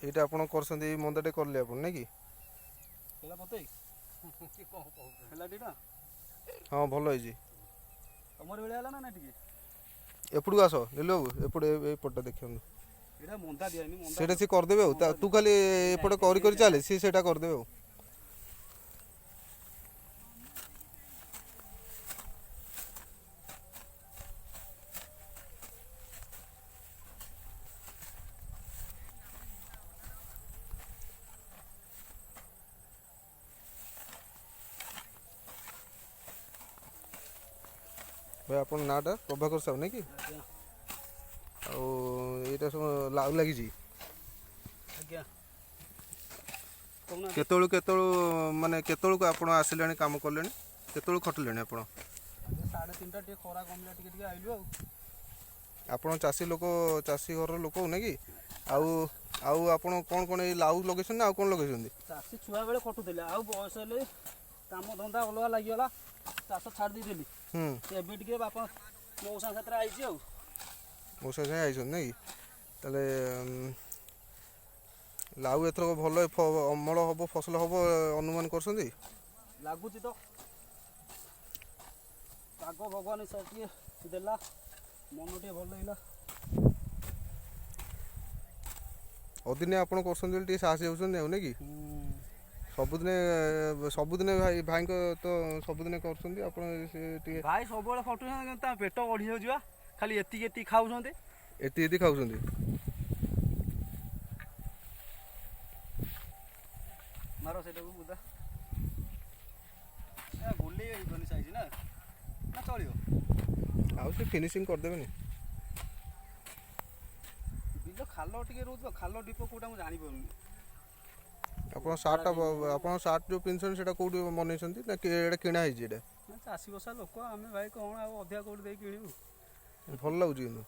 ଏଇଟା ଆପଣ କରିଛନ୍ତି, ଏଇ ମନ୍ଦାଟେ କଲେ ଆପଣ ନାଇଁ କି? ହେଲା ପତେଇ ହେଲା ଦିଟା। ହଁ, ଭଲ ହେଇଛି। ତମର ଭଳିଆ ହେଲା ନା? ନା ଟିକେ ଏପଟକୁ ଆସ ନିଲୁ ବାବୁ, ଏପଟେ ଏପଟଟା ଦେଖନ୍ତୁ। ଏଇଟା ମନ୍ଦା ଦିଆନି ମନ୍ଦା। ସେଇଟା ସିଏ କରିଦେବେ ଆଉ ତୁ ଖାଲି ଏପଟେ କରି କରି ଚାଲେ, ସିଏ ସେଇଟା କରିଦେବେ ଆଉ। ଭାଇ, ଆପଣ ନାଁଟା ପ୍ରଭାକର ସାହୁ ନାଇଁ କି? ଆଜ୍ଞା। ଆଉ ଏଇଟା ସବୁ ଲାଉ ଲାଗିଛି? ଆଜ୍ଞା, କହୁନାହାନ୍ତି। କେତେବେଳୁ କେତେବେଳୁ, ମାନେ କେତେବେଳକୁ ଆପଣ ଆସିଲେଣି, କାମ କଲେଣି, କେତେବେଳୁ ଖଟିଲେଣି ଆପଣ? ଆଜ୍ଞା, 3:30, ଟିକେ ଖରା କମିଲା, ଟିକେ ଟିକେ ଆଇଲୁ ଆଉ। ଆପଣ ଚାଷୀ ଲୋକ, ଚାଷୀ ଘରର ଲୋକ ନାଇଁ କି? ଆଉ ଆଉ ଆପଣ କ'ଣ କ'ଣ ଏଇ ଲାଉ ଲଗେଇଛନ୍ତି ନା ଆଉ କ'ଣ ଲଗେଇଛନ୍ତି? ଚାଷୀ ଛୁଆ ବେଳେ ଖଟୁଥିଲେ, ଆଉ ବୟସ ହେଲେ କାମ ଧନ୍ଦା ଅଲଗା ଲାଗିଗଲା, ଚାଷ ଛାଡ଼ି ଦେଇଥିଲି। ଏବେ ଟିକେ ବାପା ମଉସା ସାଥିରେ ଆଇଛି ଆଉ। ମଉସା ସାଙ୍ଗେ ଆଇଛନ୍ତି ନାଇଁ କି? ତାହେଲେ ଲାଉ ଏଥରକ ଭଲ ଅମଳ ହବ, ଫସଲ ହବ ଅନୁମାନ କରୁଛନ୍ତି? ଲାଗୁଛି ତ, ପାଗ ଭଗବାନ ଟିକେ ଦେଲା, ମନ ଟିକେ ଭଲ ଲାଗିଲା। ଅଦିନିଆ ଆପଣ କରୁଛନ୍ତି ବୋଲି ଟିକେ ସାହସ ହେଉଛନ୍ତି ଆଉ ନାଇଁ କି? ସବୁଦିନେ ସବୁଦିନେ ଭାଇ, ଭାଇଙ୍କ ତ ସବୁଦିନେ କରୁଛନ୍ତି ଆପଣ, ସେ ଟିକେ ଭାଇ ସବୁବେଳେ ଖଟୁଛନ୍ତି, କିନ୍ତୁ ତା ପେଟ ବଢ଼ି ଯାଉଛି ବା, ଖାଲି ଏତିକି ଏତିକି ଖାଉଛନ୍ତି। ଏତିକି ଏତିକି ଖାଉଛନ୍ତି। ମାର ସେଇଟାକୁ ବୁଦା ଗୋଲେଇ ହେଇପାରୁନି ସାଇଜ, ନା ନା ଚଳିବ। ଆଉ ସେ ଫିନିସିଂ କରିଦେବେନି? ବିଲ ଖାଲ ଟିକେ ରହୁଛି ତ, ଖାଲ ଢିପ କୋଉଟା ମୁଁ ଜାଣିପାରୁନି। ଆପଣ ସାର୍ଟଟା, ଆପଣ ସାର୍ଟ ଯେଉଁ ପିନ୍ଧୁଛନ୍ତି ସେଇଟା କେଉଁଠି ବନେଇଛନ୍ତି ନା ଏଇଟା କିଣା ହେଇଛି ଏଇଟା? ନା, ଚାଷୀ ବସା ଲୋକ ଆମେ ଭାଇ, କ'ଣ ଆଉ ଅଧିକା କୋଉଠି ଦେଇ କିଣିବୁ? ଭଲ ଲାଗୁଛି କିନ୍ତୁ।